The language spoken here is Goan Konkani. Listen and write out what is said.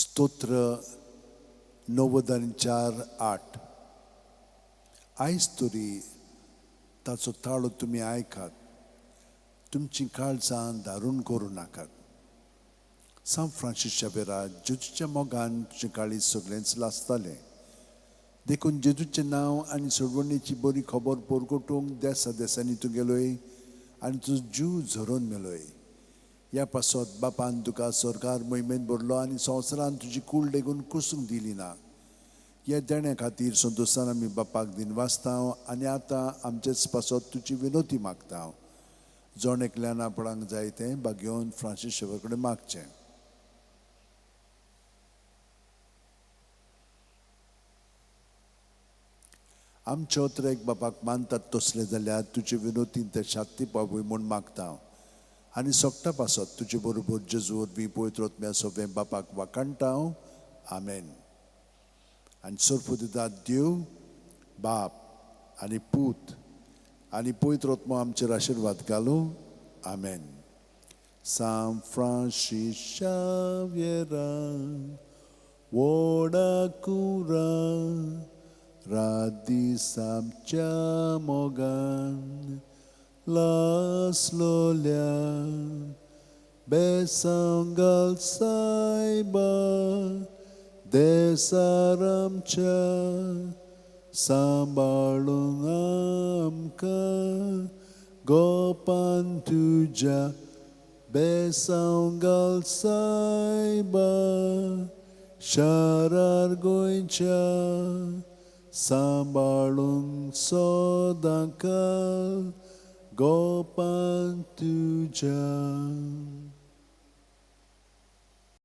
स्तोत्र 94:8. आयज तरी ताचो ताळो तुमी आयकात, तुमचीं काळजां धारून करूं नाकात. सांत फ्रांसीस शावेरा, जेजूच्या मोगान तुजें काळीज सगळेंच लासतालें, देखून जेजूचें नांव आनी सोडवणेची बरी खबर परगटूंक देसा देसांनी तूं गेलोय आनी तुजो जीव झरोवन मेलोय. ह्या पासत बापान तुका सरकार मोहिमेंत भरलो आनी संवसारान तुजी कूड लेगून कुसूंक दिली ना. ह्या देण्या खातीर संतोशान आमी बापाक दिनवासता आनी आतां आमचेच पासत तुजी विनोती मागता. जण एकल्यान आपणाक जाय तें भागेवन फ्रांसीस शेवर कडेन मागचें. आमचे अत्रेक बापाक मानतात तसले जाल्यार तुजे विनोतीन ते शांती पावय म्हूण मागता आनी सोगटा पासत तुजे बरोबर जेजू वरवीं पवित्र आत्म्या सगळें बापाक वाखाणटा. आमेन. आनी सर्वपुदिता देव बाप आनी पूत आनी पवित्र आत्मो आमचेर आशिर्वाद घालूं. आमेन. सांत फ्रांसीस शाव्येरा व्हडा कुरा रात दीस आमच्या मोगान लासलोल्या बेसांव घाल सायबा देसार आमच्या सांबाळून आमकां गोपान तुज्या बेसांव घाल सायबा शारार गोंयच्या सांबाळून सदांकाल गोपान तुज्या.